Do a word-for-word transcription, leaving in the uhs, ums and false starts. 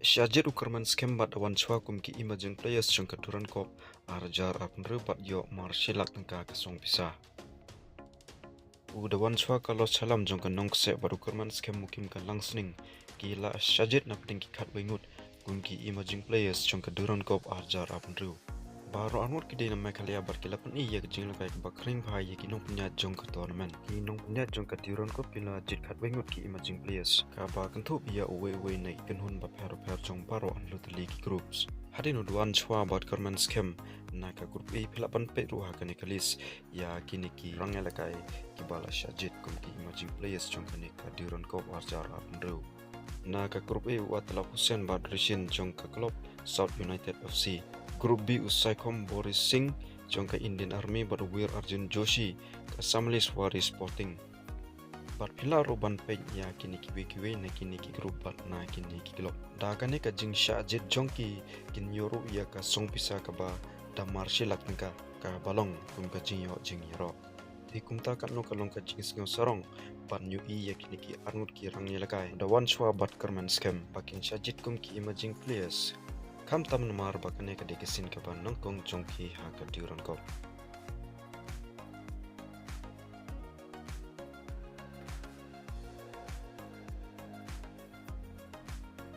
Shah jied u Kyrmen Skhem bad Dawan Chwa kum ki emerging players jong ka Durand Cup ar hajar arphew hynriew bad ïoh marshi lak tyngka ka song pisa. U Dawan Chwa ka Los Chalam jong ka Nongkseh bad u Kyrmen Skhem u Kim ka Langsning ki la shah jied na pdeng ki khatwei ngut kum ki emerging players jong ka Durand Cup ar hajar arphew hynriew. Baroh arngut ki dei na Meghalaya bad ki la pyni ïa ka jingïalehkai kaba khring bha ïa ki nongpynïaid jong ka tournament. Ki nongpynïaid jong ka Durand Cup ki la jied khatwei ngut ki emerging players, kaba kynthup ïa uwei uwei na ki kynhun bapher bapher jong baroh arngut tylli ki groups. Hadien u Dawan Chwa bad Kyrmen Skhem na ka group A, phi lah ban peit ruh ha kane ka list ïa kine ki rangïalehkai kiba la shah jied kum ki emerging players jong kane ka Durand Cup ar hajar arphew hynriew. Na ka group A u Atalab Hussain bad Rishin jong ka club South United F C. Group B u Saikhom Boris Singh jong ka Indian Army bad u Wir Arjun Joshi ka Shamli Swari Sporting. Bad phi lah ruh ban peit ïa kine kiwei kiwei na kine ki group bad na kine ki club. Da kane ka jingshah jied jong ki, kin ïoh ruh ïa ka song pisa kaba da marshi lak tyngka, kaba long kum ka jingïoh jingïaroh. Te kumta katno ka long ka jingsngew sarong ban ïohi ïa kine ki arngut ki rangïalehkai, Dawan Chwa bad Kyrmen Skhem, ba kin shah jied kum ki emerging players. Khamtam namar ba kane ka dei ka sien kaba nyngkong jong ki ha ka Durand Cup.